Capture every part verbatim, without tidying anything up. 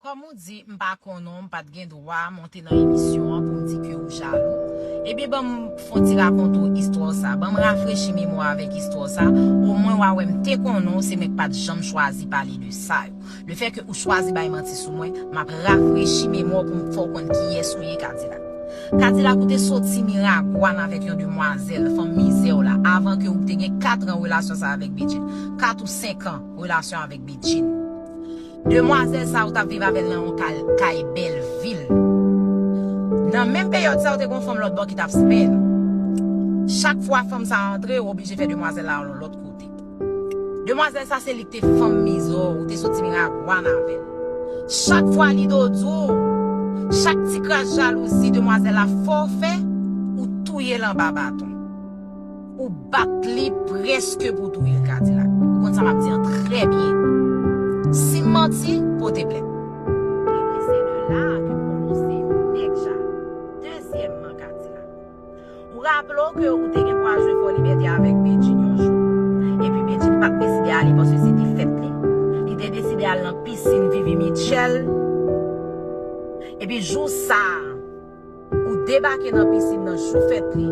Kòm ou di, m pa konnen w, m pa t gen dwa monte nan emisyon an pou m di ke ou jalou. Ebyen, ban m fè yon ti rakonte w istwa sa. Ban m rafrechi memwa avèk istwa sa. Omwen w a wè m te konnen w, se mwen k pa t janm chwazi pale de sa yo. Lefètke ou chwazi bay manti sou mwen, m ap rafrechi memwa w pou m fè w konn kiyès ou ye, Kadilak. Kadilak, ou te soti Miragwàn avèk yon demwazèl, fanm mizè w la, avan ke ou te gen kat an relasyon sa avèk Bedjine. Kat ou senk an relasyon avèk Bedjine. Demwazèl sa ou t ap viv avè l nan yon kay, kay Bèlvil. Nan menm peryòd sa, ou te gen yon fanm lòt bò ki t ap spen ou. Chak fwa fanm sa antre, ou oblije fè demwazèl la al yon lòt kote. Demwazèl sa se li k te fanm mizè w, ou te soti Miragwàn avè l. Chak fwa li dodou w, chak ti kras jalouzi demwazèl la fè w fè, ou touye l anba baton. Ou bat li prèske pou touye l, Kadilak. Ou konn sa m ap di an trè byen. Si m manti, pote plent. Ebyen, se de la a ke pwononse yon nèg ja. Dezyèmman, Kadilak, ou raple w ke ou te gen pou al jwe Fò Libète avèk Bedjine yon jou. Epi Bedjine pa t deside ale paske se te fèt li. Li te deside al nan pisin Vivi Mitchell. Epi jou sa a, ou debake nan pisin nan jou fèt li.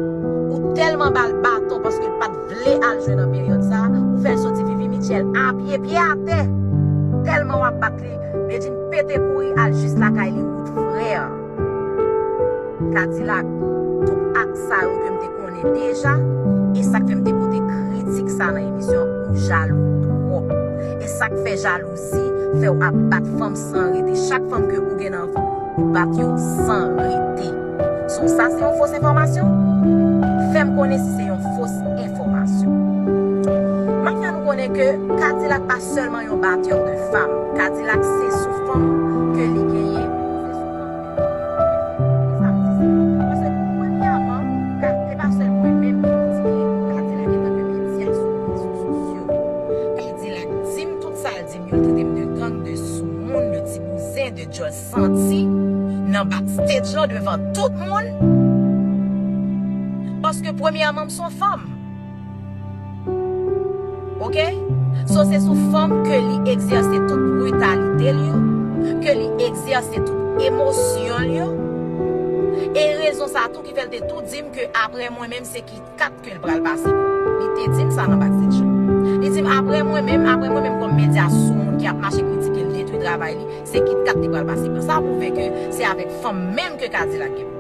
Ou tèlman ba l baton paske l pa t vle al jwe nan peryòd sa a, ou fè l soti Vivi Mitchell a pye, pye atè. Tèlman w ap bat li, Bedjine pete kouri al jis lakay li, wout frè. Kadilak, tout ak sa yo ke m te konnen deja, e sa k fè m te pote kritik sa nan emisyon an, ou jalou twòp. E sa k fè jalouzi fè w ap bat fanm san rete. Chak fanm ke ou gen nan vi w, ou bat yo san rete. So, sa se yon fos enfòmasyon? Fè m konnen si se yon fos enfòmasyon. M ap fè nou konnen ke Kadilak pa sèlman yon batteur de femme. Kadilak se sou fanm ke li genyen. Se sou fanm ke li genyen. Sa m di se, paske premyèman, Ka-, e pa sèl mwen menm ki kritike Kadilak antanke medya sou rezo sosyo. Kadilak di m tout sa l di m, yo trete m de gang, de soumoun, de ti bouzen, de djòl santi nan backstage lan devan tout moun. Paske premyèman, m se yon fanm. Oke? So, se sou fanm ke li egzèse tout britalite l yo, ke li egzèse tout emosyon l yo. E rezon sa tou ki fè l te tou di m ke apre mwen menm, se Kit Kat ke l pral pase pou li. Li te di m sa nan backstage lan. Li di m, apre mwen menm, apre mwen menm kòm medya soumoun ki ap mache kritike l, detwi travay li, se Kit Kat li pral pase pou. Sa pwouve ke se avèk fanm menm ke Kadilak gen pwoblèm.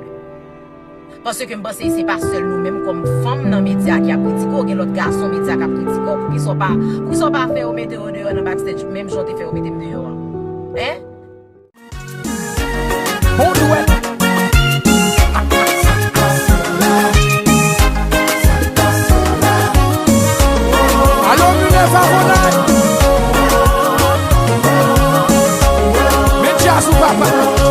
Paske m panse se pa sèl nou menm kòm fanm nan medya ki ap kritike w, gen lòt gason medya k ap kritike w. Poukisa w pa, poukisa w pa fè yo mete yo deyò nan backstage, menm jan w te fè yo mete m deyò an? Hein? Bon dwèt. Alo, Minerva Ronald. Men djaz ou papa.